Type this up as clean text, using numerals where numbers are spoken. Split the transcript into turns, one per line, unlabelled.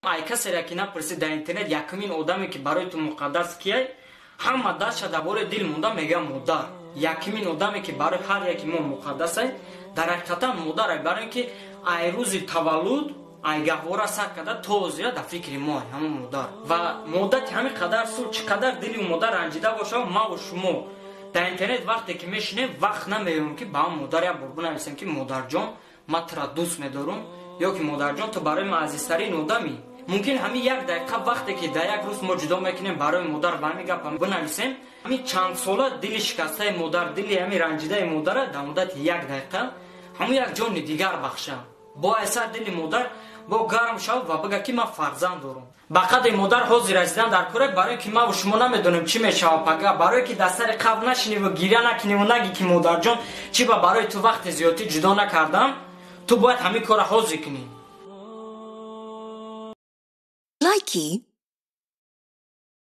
Ай касере ки напурсӣ дар интернет, якумин одаме ки барои ту муқаддас кияй, ҳама дастша дар бораи дил монда мега: модар. Якумин одаме ки барои ҳар яки мо муқаддасай, дар ҳақиқатан модарай, барои ин ки ай рӯзи таваллуд, ай гаҳвора сар карда то ҳозира дар фикри мо ай ҳамон модар. Ва муддати ҳамин қадар сол чӣ қадар дили модар ранҷида бошад, маву шумо дар интернет вақте ки мешинем, вақт намеёбем, ки ба ҳам модар як бор бинависем, ки модарҷон, ман тура дӯст медорам, ё ки модарҷон, ту барои ман азизтарин одамӣ. Мумкин ҳамин як дақиқа вақте ки дар як рӯз мо ҷудо мекунем, барои модар ба ҳамин гапа бинависем, ҳамин чандсола дили шикастаи модар, дили ҳамин ранҷидаи модара дар муддати як дақиқа ҳамун як ҷони дигар бахша. Бо айсар дили модар бо гарм шав ва бига, ки ман фарзанд дорам. Ба қадри модар ҳозир расидан дар кора, барое ки маву шумо намедонем, чӣ мешавад пага, барое ки дар сари қабр нашиниву гиря накуниву наги, ки модарҷон, чӣ ба барои ту вақти зиёдтӣ ҷудо накардам. Ту бояд ҳамин корро ҳозир кунӣ.
Likey.